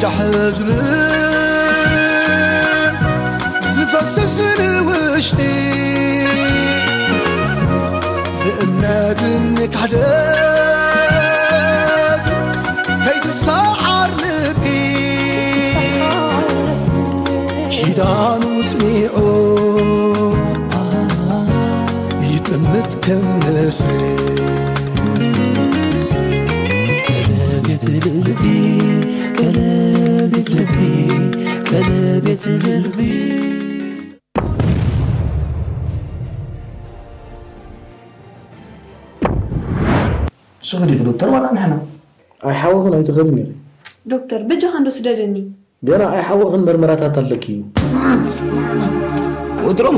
ጃሕ ዝብል ዝፈስስ ንውሽጢ ብእምነት ንካሕደት ከይትሰዓር ልቢ ኪዳኑ ጽኒዑ ይጥምት ከም ንስሪ። ቀለቤት ልቢ፣ ቀለቤት ልቢ፣ ቀለቤት ልቢ። እሱ ኸዲኹ ዶክተር ዋላ ንሕና? ኣይሓወኽን ኣይትኸድን ኢኺ። ዶክተር፣ በጃኻ እንዶ ስደደኒ። ገና ኣይሓወኽን መርመራታት ኣለኪ እዩ። ወትሮም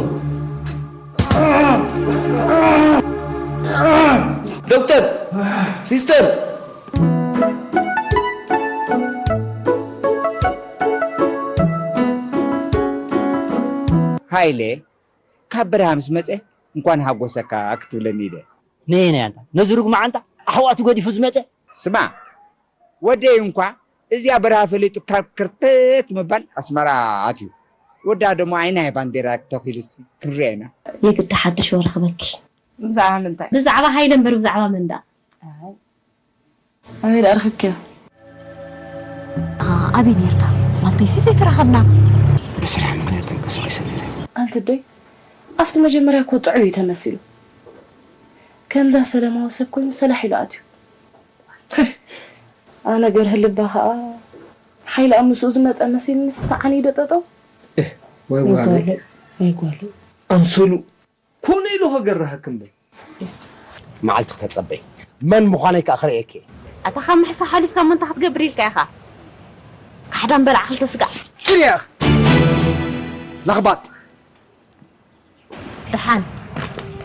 ዶክተር፣ ሲስተር። ሃይለ፣ ካብ በረሃ ምስ መጸ እንኳን ሃጎሰካ ክትብለኒ ኢለ። ነየናይ ኣንታ ነዚ ርጉም ዓንታ ኣሕዋቱ ገዲፉ ዝመጸ? ስማ፣ ወደይ እንኳ እዚኣ በረሃ ፈሊጡ ካብ ክርትት ምባል ኣስመራ ኣትዩ። ወዳ ደሞ ኣይናይ ባንዴራ ተኺሉ ክንሪኣ ኢና። የግዳ ሓድሽ ወረ ክበኪ። ብዛዕባ ምንታይ? ብዛዕባ ሃይለ እምበር ብዛዕባ መን ደኣ? ኣይ። ኣበይ ደኣ ረኺብክያ? ኣ-፣ ኣበይ ነይርካ? ማልተይሲ ዘይተራኸብና። ብስራሕ ምኽንያት ተንቀሳቒሰ ነይረ። ኣንቲ ደይ፣ ኣብቲ መጀመርያ እኮ ጥዑይ እዩ ተመሲሉ። ከምዛ ሰለማዊ ሰብ ኮይኑ ሰላሕ ኢሉ ኣትዩ። ኣነ ገርህ ልባ ኸኣ ሓይሊ ኣብ ምስኡ ዝመጸ መሲልንስ ተዓንዩ ዶ ጠጠው? እህ፣ ወይ ጓለይ። ወይ ጓለይ። ኣምሰሉ ኮነ ኢሉ ከገርሃክ እምበር። መዓልቲ ክተጸበይ። መን ምዃነይ ከኣ ክርእየኪ እየ። ኣታ ካብ ምሕሳብ ሓሊፍካ እሞ እንታይ ክትገብር ኢልካ ኢኻ? ካሕዳም በላዕ ክልተ ስጋዕ። ሽርያ! ለኽባጥ! ደሓን።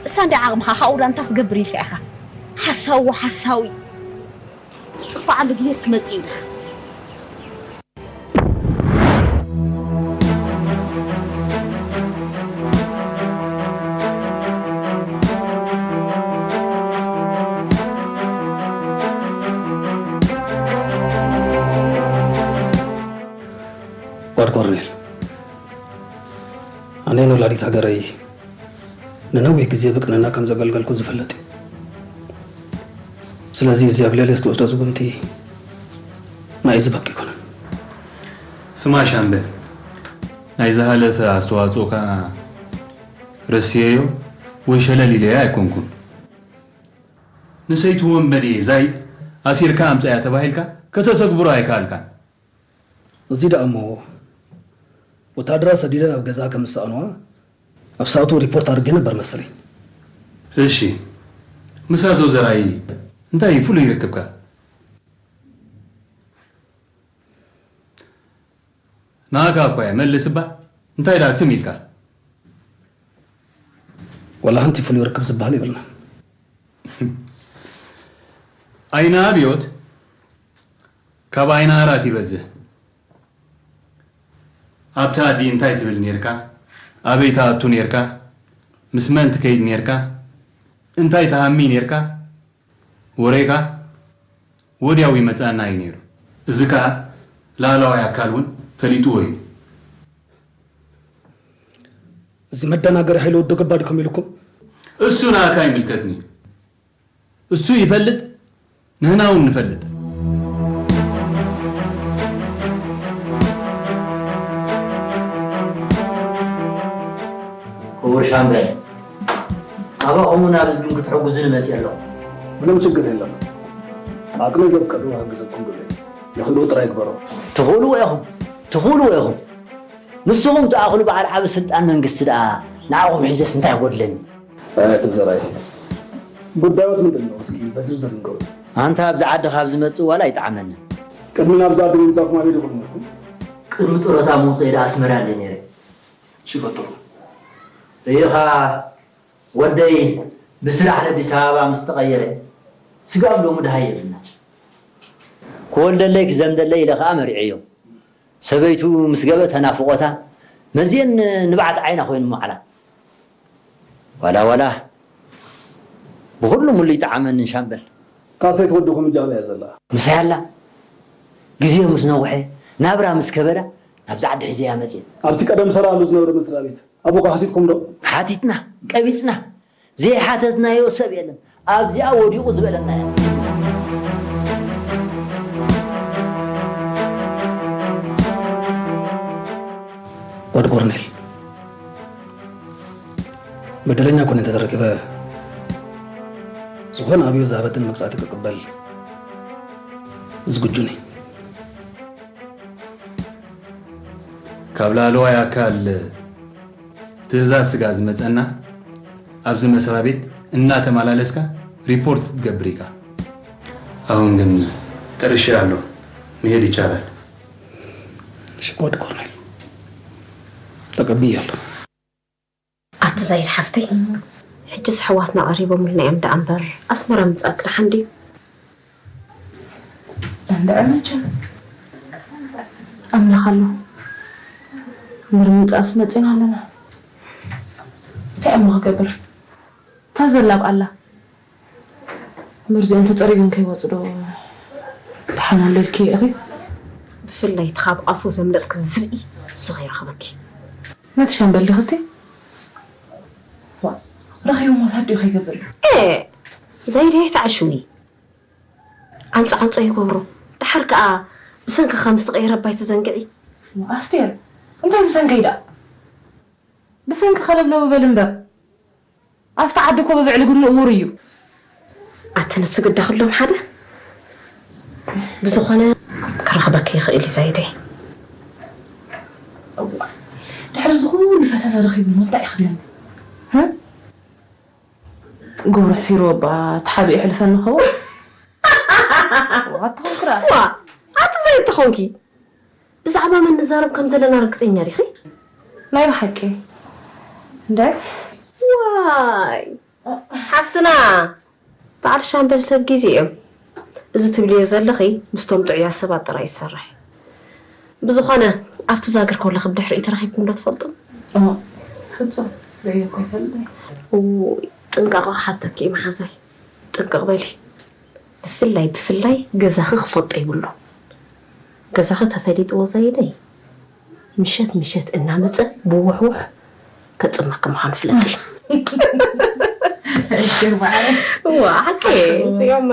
እሳ እንዲ ዓቕምኻ ካብኡ ዳ እንታይ ክትገብር ኢልካ ኢኻ? ሓሳዊ፣ ሓሳዊ። ትጽፋዓሉ ግዜ እስክመጽእ እዩ ደሓን። ጓድ ኮርኔል፣ ኣነ ንወላዲት ሃገረይ ንነዊሕ ግዜ ብቅንዕና ከም ዘገልገልኩ ዝፍለጥ እዩ። ስለዚ እዚ ኣብ ልዕሊ እትወስዶ ስጉምቲ ናይ ዝበቅ ኣይኮነን። ስማ ሻምበል፣ ናይ ዝሃለፈ ኣስተዋጽኦካ ረስየዮ ወይ ሸለል ኢለዮ ኣይኮንኩን። ንሰይቲ ወንበዴ ዛይድ ኣሲርካ ኣምጻያ ተባሂልካ ከተተግብሮ ኣይከኣልካን። እዚ ደኣ እሞ ወታደራት ሰዲደ ኣብ ገዛ ከም ዝሰኣንዋ ኣብ ሰዓቱ ሪፖርት ኣድርጌ ነበር መሰለኝ። እሺ፣ ምስ ኣቶ ዘርኣይ እንታይ ፍሉይ ርክብካ? ንኣካ እኳ እየ መልስ እባ፣ እንታይ ደኣ ትም ኢልካ? ዋላ ሓንቲ ፍሉይ ርክብ ዝበሃል የብልና። ኣይነ ኣብዮት ካብ ኣይነ ኣራት ይበዝህ። ኣብቲ ኣዲ እንታይ ትብል ኔርካ? ኣበይ ትኣቱ ኔርካ? ምስ መን ትከይድ ኔርካ? እንታይ ትሃሚ ኔርካ? ወሬኻ ወዲያው ይመጽኣና እዩ ነይሩ። እዚ ከኣ ላዕለዋይ ኣካል እውን ፈሊጥዎ እዩ። እዚ መደናገሪ ሓይሊ ወዲ ገባዲ ከመይ ኢልኩም? እሱ ንኣካ ይምልከትኒ። እሱ ይፈልጥ፣ ንህና እውን ንፈልጥ። ክቡር ሻምበል፣ ኣባኹምን ኣብ ህዝብን ክትሕግዙኒ መጺአ ኣለኹ። ምንም ችግር የለም። ዓቅመይ ዘፍቀዶ ክሕግዘኩም ዶ እየ። ንክእልዎ ጥራይ ግበሮ። ትኽእልዎ ኢኹም፣ ትኽእልዎ ኢኹም። ንስኹም ትኣኽሉ በዓል ዓቢ ስልጣን መንግስቲ ደኣ ንዓኹም ሒዘስ እንታይ ይጎድለኒ? ኣያት ዘርኣይ፣ ጉዳዮት ምንድን ነው? እስኪ በዝርዝር ንገሩኝ። ኣንታ ኣብዚ ዓዲ ካብ ዝመጽእ ዋላ ኣይጠዓመንን። ቅድሚ ናብዚ ዓዲ ምምጻእኩም ኣበይ ዲኹም ነርኩም? ቅድሚ ጡረታ ምውጸይ ደኣ ኣስመራ እየ ነይረ። ሽፈጥሩ። ርኢኻ ወደይ ብስራሕ ንኣዲስ ኣበባ ምስ ተቐየረ፣ ስጋብ ሎሚ ደሃይ የብልና። ክወልደለይ ክዘምደለይ ኢለ ከኣ መሪዐዮ። ሰበይቱ ምስ ገበ ተናፍቖታ መዝየን ንብዓት ዓይና ኮይኑ መዓላ። ዋላ ዋላ ብኹሉ ሙሉ ይጠዓመኒ ሻምበል። ካሰይት ወድኹም እጃበ እያ ዘላ። ምሳይ ኣላ። ግዜ ምስ ነውሐ ናብራ ምስ ከበዳ ናብዛ ዓዲ ሒዘያ መፅየ። ኣብቲ ቀደም ሰርኣሉ ዝነበረ መስርያ ቤት ኣቦኻ ሓቲትኩም ዶ? ሓቲትና፣ ቀቢፅና፣ ዘይሓተትናዮ ሰብ የለን። ኣብዚኣ ወዲቑ ዝበለና እያ። ጓድ ኮርኔል፣ በደለኛ ኮነ እንተተረኪበ ዝኾነ ኣብዮ ዝሃበትን መቅጻዕቲ ክቅበል ዝግጁ ነኝ። ካብ ላዕለዋይ ኣካል ትእዛዝ ስጋ ዝመጸና ኣብዚ መስሪያ ቤት እናተመላለስካ ሪፖርት ትገብር ኢኻ። ኣሁን ግን ጨርሼ ኣለኹ፣ መሄድ ይቻላል። ሽኮድ ኮርኔል ተቀብያለሁ። ኣቲ ዛይድ ሓፍተይ፣ ሕጅስ ኣሕዋትና ቀሪቦምልና እዮም ደኣ እምበር ኣስመራ ምጻእኪ ደሓን ድዩ? እንድዒ መቸም ኣምላኽ ኣሎ። እምበር ምምጻእስ መጺና ኣለና። እንታይ እሞ ክገብር? እታ ዘላ ኣብኣ ኣላ። እምበር እዚኦም ተጸሪጎም ከይወጹ ዶ ደሓን ኣሎ ኢልኪ ኢኺ? ብፍላይ እቲ ካብ ኣፉ ዘምለጥኪ ዝብኢ እሱ ከይረኽበኪ። ነቲ ሻምበል ዲኺ እትይ? ዋእ፣ ረኺቡሞ ታዲኡ ከይገብር እዩ። ኤእ፣ ዛይድ ኣይትዓሽዊ። ዓንጾ ዓንጾ ይገብሮ። ደሓር ከኣ ብሰንኪ ከም ዝተቐየረ እባ ኣይትዘንግዒ። ኣስቴር፣ እንታይ ብሰንከይ ደኣ? ብሰንኪ ከለብለቡ በል እምበር። ኣብቲ ዓዲ እኮ ብብዕሊ ግኑ እውር እዩ። ኣቲ ንሱ ግዳ ክሎም ሓደ። ብዝኾነ ክረኽበኪ ይኽእል እዩ ዛይደይ። እዋእ፣ ድሕሪ እዚ ኩሉ ፈተነ ረኺቡ እሞ እንታይ እዩ ክብለኒ? ህ? ግብሩ ሕፊርዎ እባ ተሓቢኡ የሕልፈኒ ኸውን? ዋት ተኾንክራ። ዋ፣ ኣቲ ዘይትኾንኪ። ብዛዕባ መን ንዛረብ ከም ዘለና ርግጸኛ ዲኺ? ናይ ብሓቂ። እንደ ዋይ ሓፍትና፣ በዓል ሻምበል ሰብ ግዜ እዮም። እዚ ትብልዮ ዘለኺ ምስቶም ጥዑያት ሰባት ጥራይ ዝሰርሕ። ብዝኾነ ኣብቲ ዛግር ከለኺ ብድሕሪኡ ተራኺብኩም ዶ ትፈልጡ? ፍጹም ርእየኮ ይፈልጥ። ጥንቃቐ ክሓተኪ እዩ መሓዛይ። ጥንቅቕ በሊ። ብፍላይ ብፍላይ ገዛኺ ክፈልጦ የብሉን። ገዛኺ ተፈሊጥዎ ዘይደይ ምሸት ምሸት እናመፀ ብውሕውሕ ከፅመኪ ምዃኑ ፍለጢ። እዋ ሓቂ እዚኦም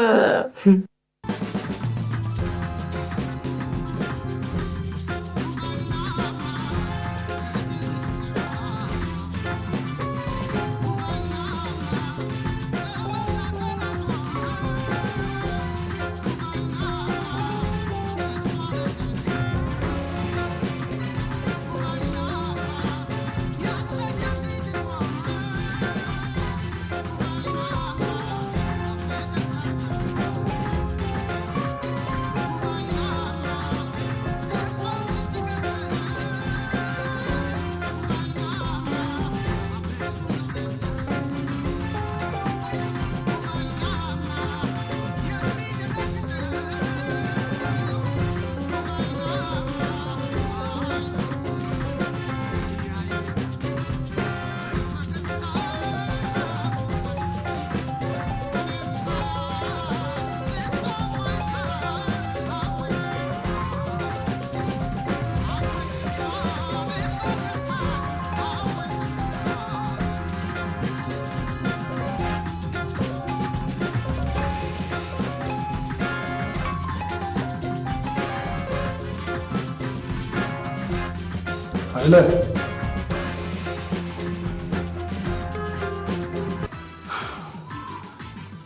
ሃይለ፣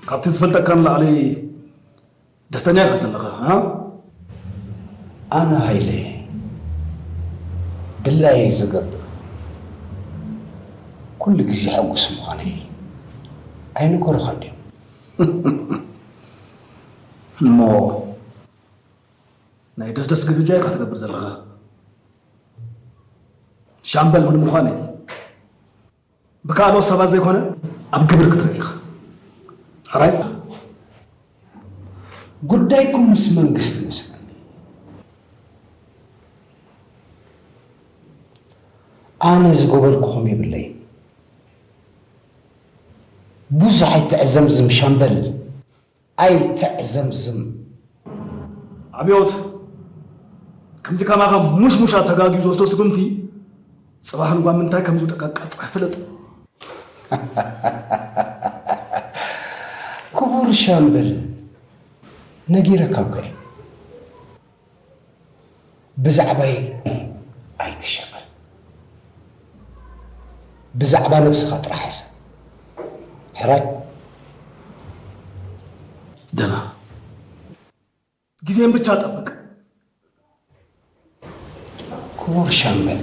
ካብቲ ዝፈልጠካ ንላዕሊ ደስተኛ ኢኻ ዘለኻ? ኣነ ሃይለ ድላየይ ዝገብር ኩሉ ግዜ ሕጉስ ምዃነይ ኣይነገሩኻን ድዮም? እሞ ናይ ደስደስ ግብጃ ኢኻ ትገብር ዘለኻ። ሻምበል ምን ምዃነይ ብካልኦት ሰባት ዘይኮነ ኣብ ግብሪ ክትርኢ ኢኻ። ሕራይ? ጉዳይኩም ምስ መንግስቲ መስለኒ። ኣነ ዝገበርኩኹም የብለይን። ብዙሕ ኣይትዕዘምዝም ሻምበል። ኣይተዕዘምዝም። ኣብዮት ከምዚ ከማኻ ሙሽሙሻት ተጋግዩ ዝወስዶ ስጉምቲ፣ ጽባሕ ንጓ ምንታይ ከም ዝውደቀካ ጥራሕ ፍለጥ። ክቡር ሻምበል፣ ነጊረካ እኮ እየ። ብዛዕባይ ኣይትሸበር። ብዛዕባ ነብስኻ ጥራሕ ሕሰብ። ሕራይ? ደና። ግዜን ብቻ ጠብቅ። ክቡር ሻምበል፣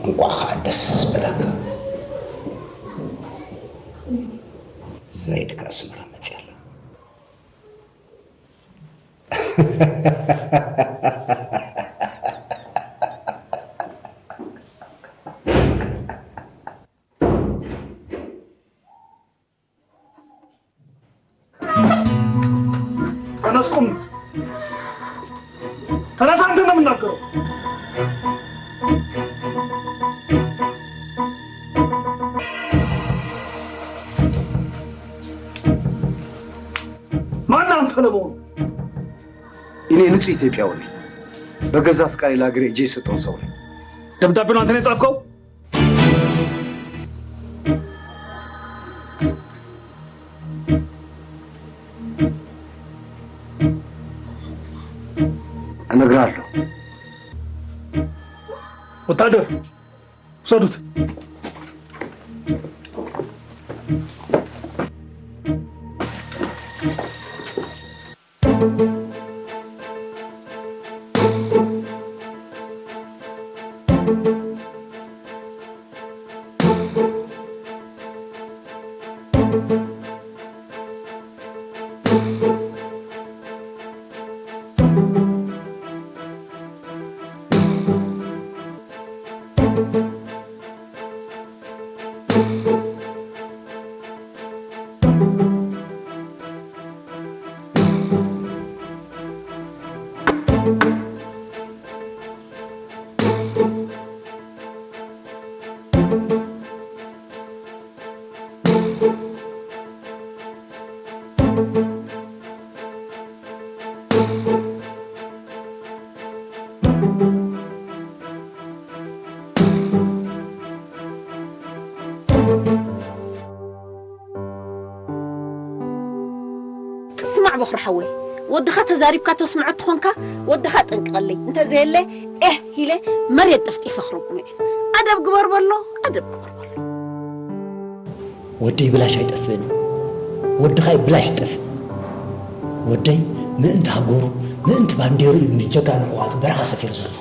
እንቋዕ ኸዓ ደስ በለካ። ዘይድ ከኣ ኣስመራ መፅያ ኣላ። ተነስ ቁም። ተነስ፣ አንተ ነው የምናገረው። ማን አንተ ለመሆኑ? እኔ ንጹህ ኢትዮጵያዊ ነኝ። በገዛ ፍቃዴ ለሀገሬ እጄ የሰጠው ሰው ነኝ። ደብዳቤውን አንተ ነው የጻፍከው? እነግርሃለሁ። ወታደር ውሰዱት። ስማዕ በኹሪ ሓወይ፣ ወድኻ ተዛሪብካ ተስምዖ ተኾንካ ወድኻ ጠንቅቐለይ፣ እንተዘየለ ኤህ ኢለ መሬት ጥፍጢፈ ክርጉሞ እየ። ኣደብ ግበር በሎ፣ ኣደብ ግበር በሎ። ወደይ ብላሽ ኣይጠፍእን እዩ። ወድኻ እዩ ብላሽ ይጠፍእ። ወደይ ምእንቲ ሃገሩ ምእንቲ ባንዴሩ እዩ ምስ ጀጋኑ ኣሕዋቱ በረኻ ሰፊሩ ዘሎ።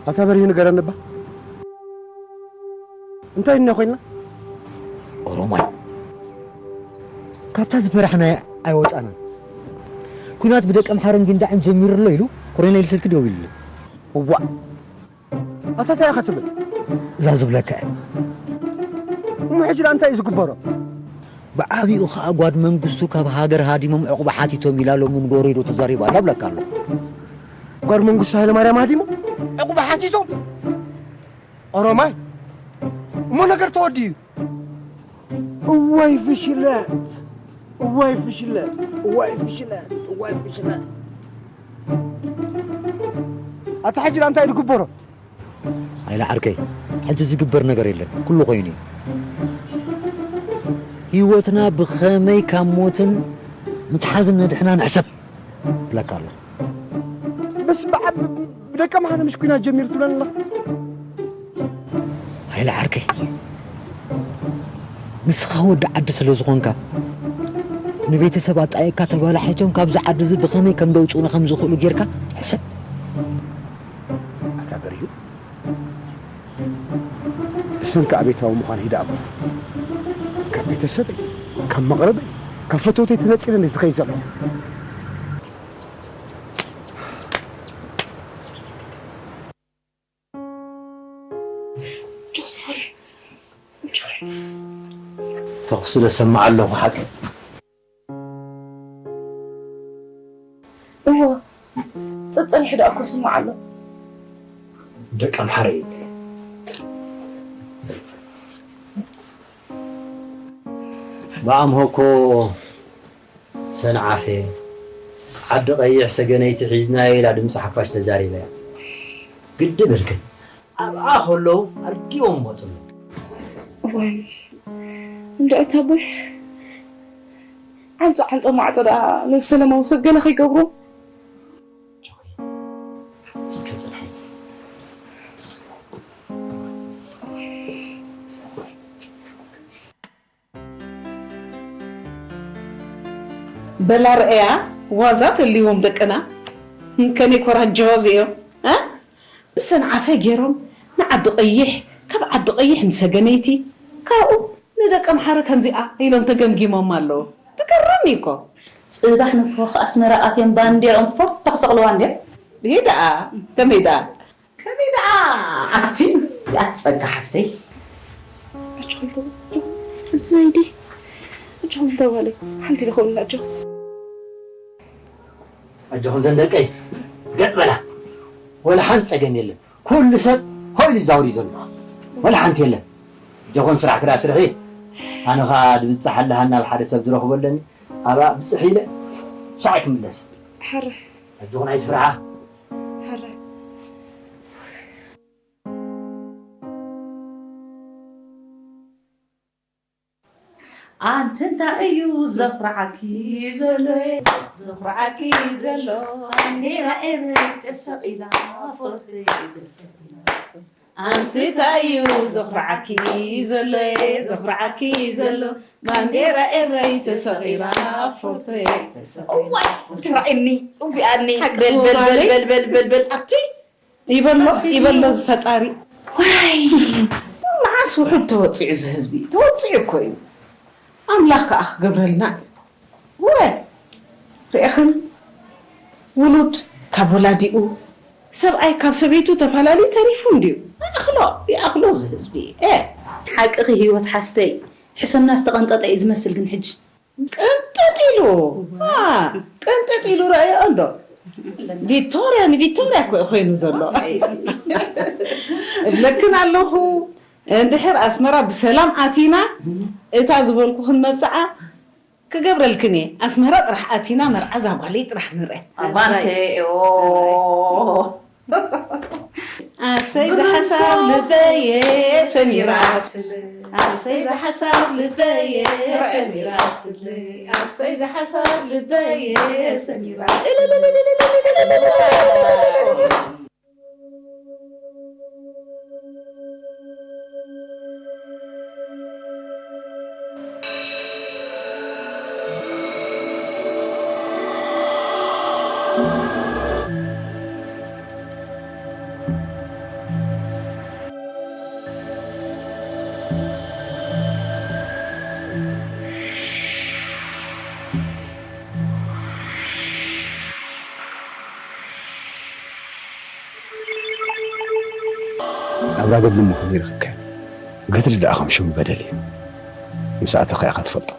ኣታ በሪሁ ንገረኒ እባ። እንታይ ኢና ኮይንና? ኦሮማይ ካብታ ዝፈራሕናዮ ኣይወፃናን። ኩናት ብደቂ ኣምሓረን ጊንዳዕን ጀሚሩ ኣሎ ኢሉ ኮሎኔል ስልኪ ደዊሉለይ። እዋእ! ኣታ እንታይ ኢኻ ትብል? እዛ ዝብለካ እየ። እሞ ሕጂ ደኣ እንታይ እዩ ዝግበሮ? ብዓቢኡ ኸኣ ጓድ መንግስቱ ካብ ሃገር ሃዲሞም ዕቑባ ሓቲቶም ኢላ ሎሚ ንጎሬዶ ተዛሪባ ኣላ እብለካ ኣለኹ። ጓድ መንግስቱ ሃይለማርያም ሃዲሞም ዕቑባ ሓቲቶም? ኦሮማይ? እሞ ነገር ተወዲኡ። እዋይ ፍሽለት፣ እዋይ ፍሽለት፣ እዋይ ፍሽለት፣ እዋይ ፍሽለት። ኣታ ሕጂ ደኣ እንታይ ዝግበሮ? ኣይላ ዓርከይ፣ ሕጂ ዝግበር ነገር የለን። ኩሉ ኮይኑ እዩ። ህይወትና ብኸመይ ካብ ሞትን ምትሓዝን ነድሕና ንሕሰብ እብለካ ኣለኹ። በስ ብዓ-፣ ብደቀ ምሓረ ምሽ ኲናት ጀሚሩ ትብለኒ ኣለኻ? ኣይላ ዓርከይ፣ ንስኻ ወዲ ዓዲ ስለ ዝኾንካ፣ ንቤተሰብ ኣጣየካ ተባላሒቶም ካብዚ ዓዲ እዚ ብኸመይ ከም ደውፅኡና ከም ዝኽእሉ ጌርካ ሕሰብ። ኣታ በሪሁ፣ ብሰንኪ ኣቤታዊ ምዃን ሂዳ እሞ ካብ ቤተሰበይ፣ ካብ መቕረበይ፣ ካብ ፈተውተይ ተነጺለ እየ ዝኸይድ ዘለኹ። ተኹሲ ዶ ሰማዕ ኣለኹ ሓቂ? እወ፣ ጸጸኒሑ ደኣ እኮ ስማዕ ኣሎ። ደቂ ኣምሓራ እዩ። ብኣምሆ እኮ ሰንዓፈ ዓዲ ቀይሕ ሰገነይቲ ሒዝናዮ ኢላ ድምፂ ሓፋሽ ተዛሪባ እያ። ግዲ በልክን ኣብኣ ከለዉ ኣርጊቦም መፁ። ወይ እንድዒ ተቦይ፣ ዓንጾ ዓንጾ ማዕጾ ደኣ ነዚ ሰለማዊ ሰብ ገለ ከይገብሮ። እስከ ጽንሐ። በላ ርኣያ ዋዛ ተልይዎም ደቅና። ከመይ ኮራጆ እዚኦም፣ እ? ብሰንዓፈ ገይሮም ንዓዲ ቀይሕ፣ ካብ ዓዲ ቀይሕ ንሰገነይቲ፣ ካብኡ ንደቂ ኣምሓሩ ከምዚኣ ኢሎም ተገምጊሞም ኣለዉ። ትገርም እዩ እኮ። ጽባሕ ንግሆ ከኣ ኣስመራ ኣትዮም ባንዴርኦም ፎርቶ ክሰቕልዋ እንድዮም። ይሄ ደኣ፣ ከመይ ደኣ ኣቲ፣ ኣቲ ጸጋ ሓፍተይ። ኣጆኹም ተባረኹ። ሓንቲ ዘይዲ፣ ኣጆኹም ተባለ። ሓንቲ ይኸውን ኣጆኹም። ኣጆኹም ዘን ደቀይ፣ ገጥ በላ። ወላ ሓንቲ ጸገም የለን። ኩሉ ሰብ ሆይሉ ዛውሪ ዘሎ። ወላ ሓንቲ የለን። ኣጆኹም ስራሕ ክዳ ስርሒ። ኣነ ኸኣ ድብጻሕ ኣለሃና ኣብ ሓደ ሰብ ዝረኽቦ ኣለኒ። ኣብኣ ብጽሕ ኢለ ሻዕ ክምለስ። ሕረ። ኣጆኹን ኣይትፍርሓ። ሕረ። ኣንቲ እንታይ እዩ ዘኹርዓኪ ዘሎ? ዘኹርዓኪ ዘሎ? ባንዴራ ኤረይ ተሰቒላ፣ ፎርተይ ተሰቒላ። ኣንቲ እንታይ እዩ ዘኹርዓኪ ዘሎ? ዘኹርዓኪ ዘሎ? ባንዴራ ኤረይ ተሰቒላ፣ ፎርተይ ተሰቒላ። እዋይ፣ ተራእየኒ፣ እውቢኣኒ። ሓቂ በል፣ በል፣ ትወራለይ? በል፣ በል፣ በል፣ በል፣ በል። ኣቲ ይበሎ፣ ይበሎ ዝፈጣሪ። ዋይ፣ መዓስ ውሑድ ተወጺዑ እዚ ህዝቢ? ተወጺዑ እኮ እዩ። ኣምላኽ ከኣ ክገብረልና እዩ። ወ-፣ ርኢኽን? ውሉድ ካብ ወላዲኡ፣ ሰብኣይ ካብ ሰበይቱ ተፈላለዩ ተሪፉ እንድዩ። ይኣኽሎ፣ ይኣኽሎ እዚ ህዝቢ። ኤ! ሓቅኺ ህይወት ሓፍተይ፣ ሕሰምና ዝተቐንጠጠ እዩ ዝመስል ግን ሕጂ። ቅንጥጥ ኢሉ፣ ዋ፣ ቅንጥጥ ኢሉ ረኣዮ እንዶ። ቪክቶርያ ንቪክቶርያ እኮ እዩ ኮይኑ ዘሎ። እብለክን ኣለኹ፣ እንድሕር ኣስመራ ብሰላም ኣቲና፣ እታ ዝበልኩኽን መብጽዓ ክገብረልክን እየ። ኣስመራ ጥራሕ ኣቲና መርዓ እዛ ጓለይ ጥራሕ ንርአ። ኣቫንቴ፣ ኦ። ኣሰይ ዝሓሳብ ልበየ ሰሚራት። ኣሰይ ዝሓሳብ ልበየ ሰሚራት። ኣሰይ ዝሓሳብ ልበየ ሰሚራት። ናብራ ገድሊ እሞ ከመይ ረኺብካዮ? ገድሊ ደኣ ከም ሽሙ ገደል እዩ። ምስ ኣተኻ ኢኻ ትፈልጦ።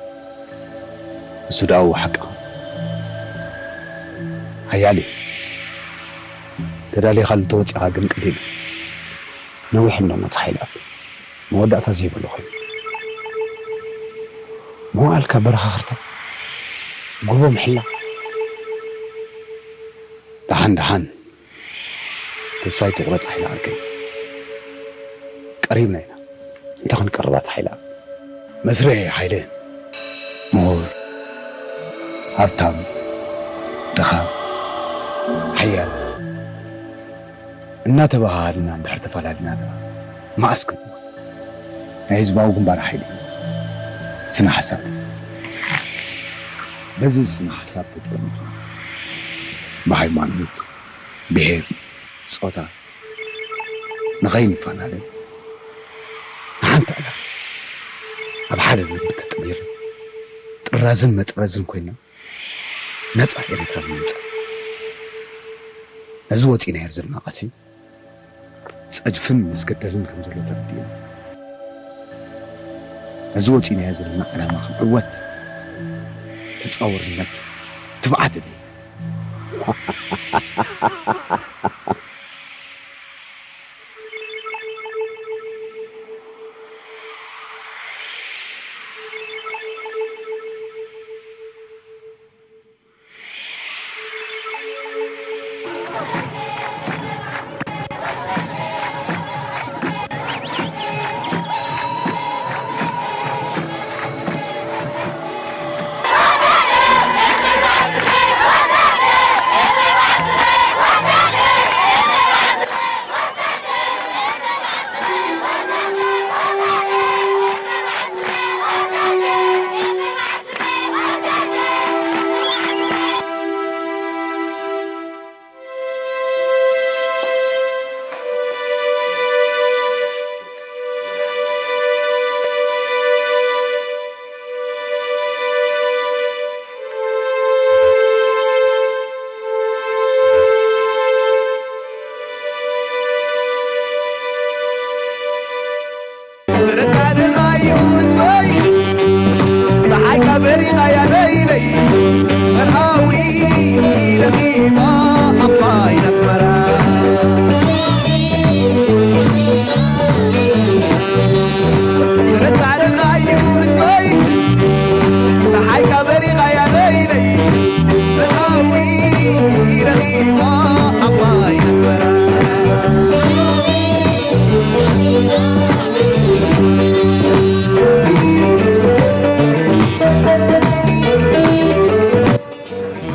ንሱ ደኣ እዎ ሓቅኻ። ሓያል እዩ። ተዳሊኻሉ እንተወጺእኻ ግን ቀሊል እዩ። ነዊሕ እንዶ ሞት ሓይልኣብ መወዳእታ ዘይብሉ ኮይኑ። መዋእልካ በረኻ ክርተት፣ ጎቦ ምሕላ። ደሓን ደሓን ተስፋ ኣይትቑረጽ ሓይልኣብ። ቀሪብና ኢና። እንታይ ክንቀርባ ሓይልኣብ? መስርዕ እዩ ሓይለ። ምሁር፣ ሃብታም፣ ድኻም፣ ሓያል እናተባሃሃልና እንድሕር ተፈላለና ደኣ መዓስ ክንሞት? ናይ ህዝባዊ ግንባር ሓይሊ ስነ ሓሳብ። በዚ ስነ ሓሳብ ተጠርኒፍና ብሃይማኖት፣ ብሄር፣ ጾታ ንኸይንፈላለ ንሓንቲ ዕላማ ኣብ ሓደ ልቢ ተጠሚርና ጥራዝን መጥረዝን ኮይና ነጻ ኤርትራ ንምምጻእ። ነዚ ወጺእናዮ ዘለና ቃልሲ ጸድፍን መስገደልን ከም ዘሎ ተረዲእና፣ ነዚ ወጺእናዮ ዘለና ዕላማ ክንዕወት ተጻወርነት ትብዓት ኣድልየና።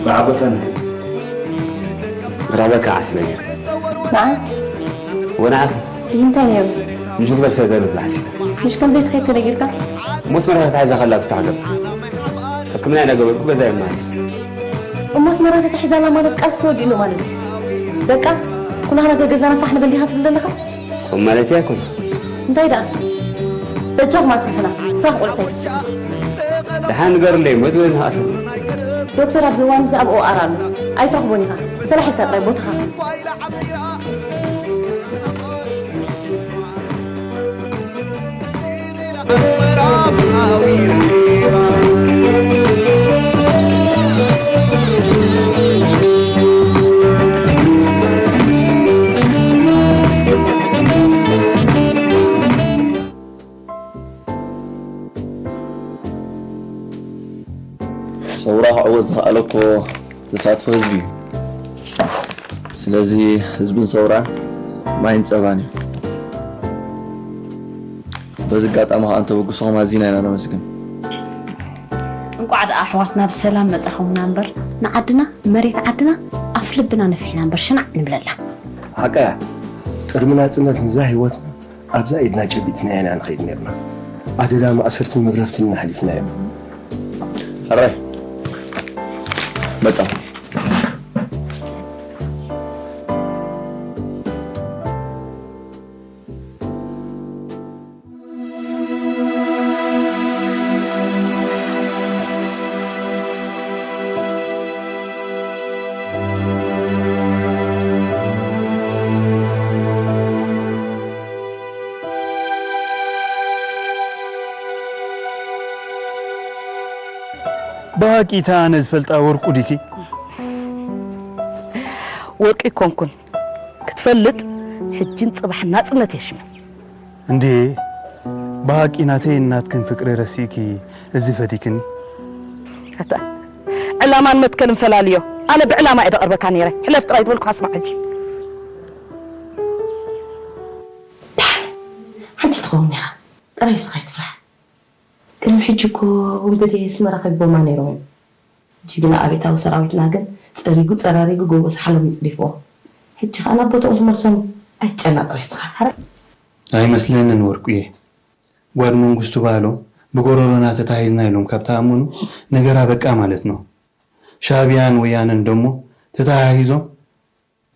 ብዓቦ ሰናይ፣ ራበካ ዓስበ ነይሩ። ንዓ? ወንዓኺ? ይህ እንታይ ነይሩ? ንሽጉርተ ሰገር ብላ ሓሲበ። ምሽ ከም ዘይትኸይድ ተነጊርካ? እሞስ መራሒ ክትሓዛ ከላ ብስታሕ ገብ። ሕክምና ኢና ገበርኩ፣ ገዛ ይመላለስ። እሞስ መራሒ ተሒዛላ ማለት ቃልሲ ተወዲእሉ ማለት ድዩ? በቃ፣ ኩላህና ገገዛና ፋሕ ንበል ዲኻ ትብል ዘለኻ? ከምኡ ማለት ኣይኮነን። እንታይ ደኣ? በጃኹም ኣስርሑና፣ ሳኽ ቆልዑት ኣይትስርሑ። ደሓን ንገርለይ እሞ፣ ድበል ንኸኣሰብ። ዶክተር ኣብዚ እዋን እዚ ኣብ ኦኣር ኣሎ። ኣይትረኽቦን ኢኻ። ሰላሕ ኢልካ ጥራይ ቦታኻ። ሰውራ ክዕወት ዝኸኣለ እኮ ተሳትፎ ህዝቢ እዩ። ስለዚ ህዝብን ሰውራን ማይን ጸባን እዩ። በዚ ኣጋጣሚ ከኣ እንተበግስኹም ኣዚና ኢና ነመስግን። እንቋዕ ደኣ ኣሕዋትና ብሰላም መጻኹምና እምበር፣ ንዓድና፣ መሬት ዓድና ኣፍ ልብና ነፊሕና እምበር ሽናዕ ንብለላ። ሓቃ እያ። ቅድሚ ናጽነት ንዛ ህይወትና ኣብዛ ኢድና ጨቢጥናያ ኢና ንኸይድ ነርና። ኣደዳ ማእሰርትን መግረፍትን ኢና ኣሕሊፍናዮም። ሕራይ መጻኹም። ኣኪታ ኣነ ዝፈልጣ ወርቁ ዲኪ? ወርቂ ይኮንኩን ክትፈልጥ ሕጅን ጽባሕ ናጽነት የሽመ እንዴ ብሃቂ ናተይ እናትክን ፍቅሪ ረሲእኪ እዚ ፈዲክኒ ኣታ ዕላማን መትከልን ፈላልዮ። ኣነ ብዕላማ እየ ደቐርበካ ነይረ። ሕለፍ ጥራይ ዝበልኩ ኣስማዕ ሕጂ። ሓንቲ ትኸውን ኢኻ። ጥራይ እስኻ ይትፍራሕ። ቅድሚ ሕጂ እኮ ወንበዴ ስመራ ከቢቦማ ነይሮም እዮም። ጅግና ኣብዮታዊ ሰራዊትና ግን ጸሪጉ ጸራሪጉ ጎቦ ሰሓሎም እዩ ጸዲፍዎ። ሕጂ ኸኣ ናብ ቦትኦም ክመልሶም ኣይትጨነቕ ሬስኻ። ሓራይ። ኣይመስለንን ወርቁየ። ጓድ መንግስቱ ባህሎም ብጎረሮና ተታሂዝና ኢሎም ካብ ተኣምኑ ነገራ በቃ ማለት ነው። ሻዕቢያን ወያነን ደሞ ተተሃሂዞም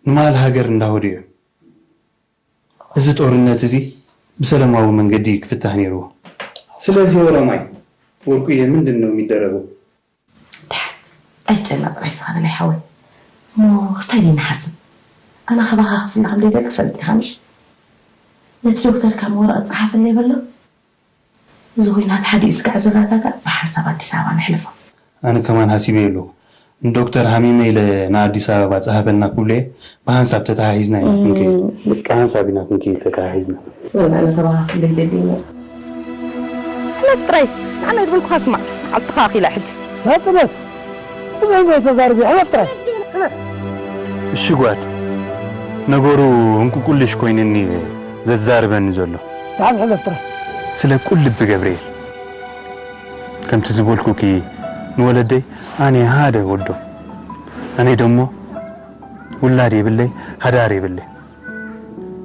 ንማል ሃገር እንዳሆዱ እዮም። እዚ ጦርነት እዚ ብሰላማዊ መንገዲ ክፍታህ ነይርዎ። ስለዚህ ኦሮማይ ወርቁየ ምንድን ነው የሚደረገው? ኣይጨነቕ ጥራይ ስኻ በላይ ሓወይ። እሞ ክስታይ ደይ ንሓስብ። ኣነ ካባኻ ክፍለ ከም ደይደሊ ትፈልጥ ኢኻ ምሽ? ነቲ ዶክተር ካብ ወረቐት ጸሓፈለይ በሎ። እዚ ኹናት ሓዲኡ ስጋዕ ዝረጋጋእ ብሓንሳብ ኣዲስ ኣበባ ነሕልፎ። ኣነ ከማን ሓሲበ ኣለኹ። ንዶክተር ሃሚመ ኢለ ንኣዲስ ኣበባ ጸሃፈልና ክብለየ ብሓንሳብ ተተሓሒዝና ኢና ክንከይድ። ብሓንሳብ ኢና ክንከይድ ተተሓሒዝና። ኣነ ተባሃ ክንደይ ደሊ እሞ። ሕለፍ ጥራይ ንዓና ይድበልኩኻ ስማዕ። ዓልትኻ ኣኺላ ሕጂ። ናጽነት ብዙሕ ዘይተዛርቢ ሕለፍ ጥራይ። ሕለፍ። እሺ ጓድ፣ ነገሩ እንቁቁልሽ ኮይንኒ ዘዛርበኒ ዘሎ። ደሓን ሕለፍ ጥራይ። ስለ ቁልቢ ገብርኤል ከምቲ ዝበልኩኪ ንወለደይ ኣነ ሓደ ወዶ ኣነ ደሞ ውላድ የብለይ ሓዳር የብለይ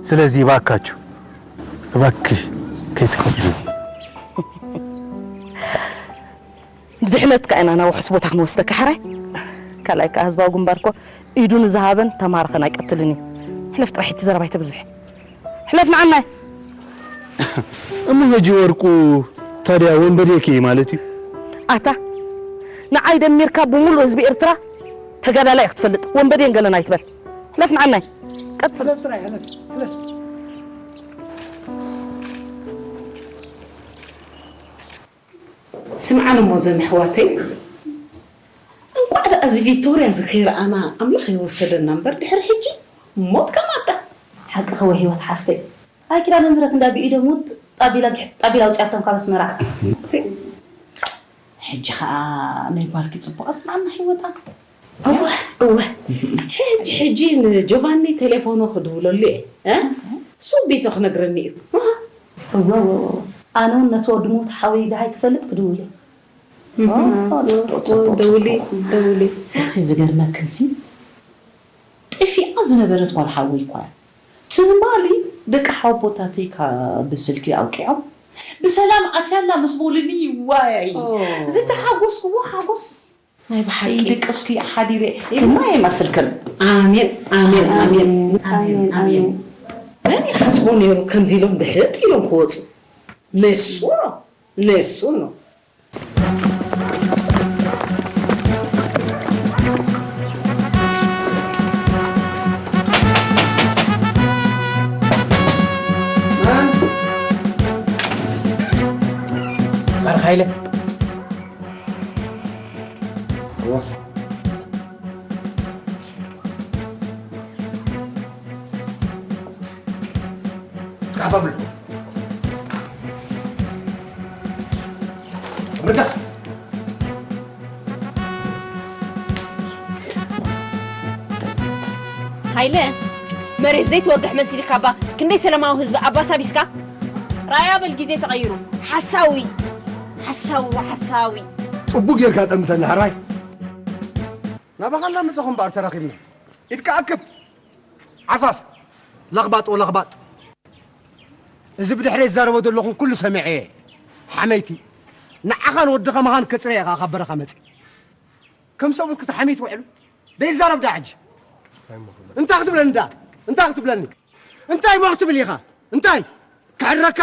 ስለዚ እባካችሁ እባክሽ ከይትቀብሉ ንድሕነትካ ኢና ናብ ውሑስ ቦታ ክንወስደካ ሕራይ ካልኣይ ከዓ ህዝባዊ ግንባር እኮ ኢዱ ንዝሃበን ተማረኸን ኣይቀትልን እዩ ሕለፍ ጥራሕ እቲ ዘረባ ኣይተብዝሕ ሕለፍ ንዓናይ እሞ ሕጂ ወርቁ ታዲያ ወንበዴ ከ ማለት እዩ ኣታ ንዓይ ደሚርካ ብምሉእ ህዝቢ ኤርትራ ተጋዳላይ ክትፈልጥ ወንበዴን ገለን ኣይትበል ሕለፍ ንዓናይ ቀጽል ስምዓን እሞ ዘን ኣሕዋተይ እንቋዕ ደኣ እዚ ቪክቶርያ እዚ ከይረኣና ኣምላኽ ኣይወሰደና እምበር ድሕሪ ሕጂ ሞት ከም ኣዳ ሓቅኺ ወይ ህይወት ሓፍተይ ኣይ ኪዳነ ምህረት እንዳ ብኢዶም ውጥ ጣቢላ ግሕጥ ጣቢላ ኣውፅኣቶም ካብ ኣስመራ ሕጂ ኸዓ ናይ ጓልኪ ፅቡቕ ኣስምዓና ህይወታ እወ እወ ሕጂ ሕጂ ንጆቫኒ ቴሌፎኖ ክድውለሉ እየ እ? ሱቢቶ ክነግረኒ እዩ እወ እወ እወ ኣነ እውን ነቲ ወዲ ሞት ሓወይ ደሃይ ክፈልጥ ክድውል እየ ደውሊ ደውሊ እቲ ዝገርመክንሲ ጠፊኣ ዝነበረት ጓል ሓወይ እኳ እያ ትማሊ ደቂ ሓወቦታተይ ብስልኪ ኣውቂዖም ብሰላም ኣትያላ ምስ በሉኒ ዋይ ዝተሓጎስክዎ ሓጎስ ናይ ብሓቂ ደቀስኩ ሓዲረ ከማይ የማስልክን ኣሜን ኣሜን ኣሜን ኣሜን ኣሜን መን ይሓስቦ ነይሩ ከምዚ ኢሎም ግሕጥ ኢሎም ክወፁ ነሱ ነው ነሱ ነው ጻር ሓይለ ካፋ ብሎ ምርካ ሃይለ መሬት ዘይትወግሕ መሲልካ ባ ክንደይ ሰላማዊ ህዝቢ ኣባሳቢስካ ራያ በል ግዜ ተቐይሩ ሓሳዊ ሓሳዊ ሓሳዊ ጽቡቅ ጌርካ ጠምተና ሕራይ ናባኻ እናመጻኹ እምበኣር ተራኺብና ኢድካ ኣክብ ዓፋፍ ለኽባጥ ወለኽባጥ እዚ ብድሕረይ ዝዛረቦ ዘለኹን ኩሉ ሰሚዐ እየ ሓመይቲ ንዓኻን ወድኻ ምኻን ከጽርየ ኢኻ ካብ በረኻ መጺ ከም ሰብኡት ክተሓሚት ውዕሉ ደይዛረብ ዳ ሕጂ እንታይ ክትብለኒ ዳ እንታይ ክትብለኒ እንታይ ሞ ክትብል ኢኻ እንታይ ክሕድረካ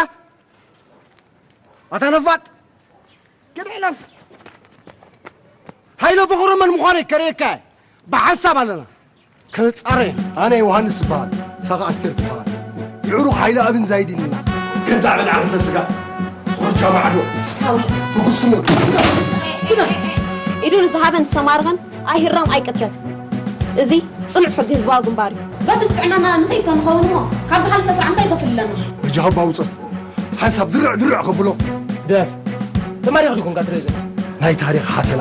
ኣታ ነፋጥ ግን ሕለፍ ሃይለ በኽሮ መን ምዃነይ ከርእየካ እየ ብሓንሳብ ኣለና ክንጻረ ኣነ ዮሃንስ ይበሃል ሳኻ ኣስቴር ትበሃል ይዕሩኽ ሓይለ ኣብን ዛይድን ኢና ክንታ በልዓ እንተ ስጋ ጎጃ ማዕዶ ሳዊ ብጉስሞ ኢዱ ንዝሃበን ዝተማረኸን ኣይህረም ኣይቅተል። እዚ ጽኑዕ ሕጊ ህዝባዊ ግንባር እዩ። በብዝጥዕናና ንኸይድ ተንኸውን እሞ ካብ ዝሓልፈ ሳዕ እንታይ ዘፍልለና? ሕጂ ሃባ ውጸት ሓንሳብ ድርዕ ድርዕ ከብሎ። ደፍ ተማሪኽ ድኩም ካትረዘ ናይ ታሪኽ ሓተላ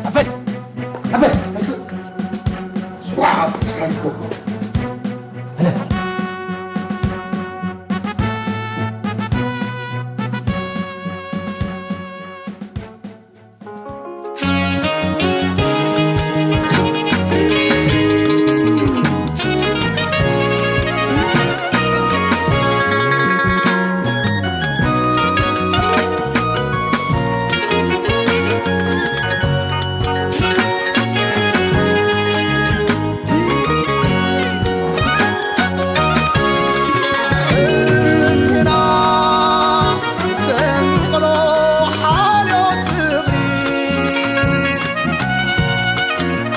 ኣፈል ኣፈል ተስ ዋ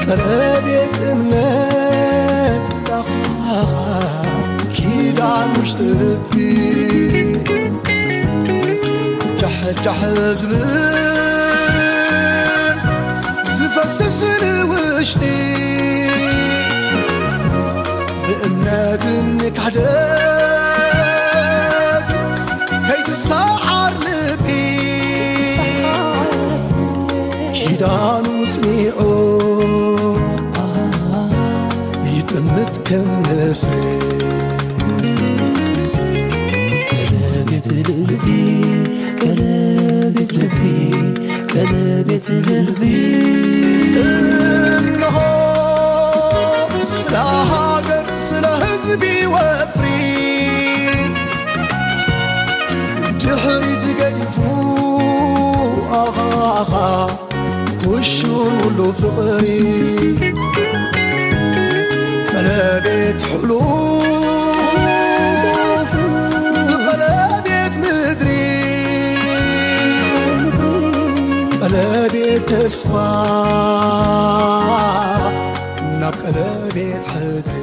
ቀለቤት እምነት ኪዳን ውሽጢ ልቢ ጃሕጃሕ ዝብል ዝፈስስ ንውሽጢ ብእምነትን ክሕደት ከይትሰዓር ልቢ ኪዳኑ ጽኒዑ ይጥምት ከም ንስሪ። ቀለቤት ልቢ፣ ቀለቤት ልቢ፣ ቀለቤት ልቢ። እንሆ ስለ ሃገር ስለ ህዝቢ ወፍሪ ድሕሪት ገዲፉ ኣኻኻ ኩሹን ሁሉ ፍቕሪ ቀለቤት ሕሉፍ ብቐለቤት ምድሪ ቀለቤት ተስፋ ናብ ቀለቤት ሕድሪ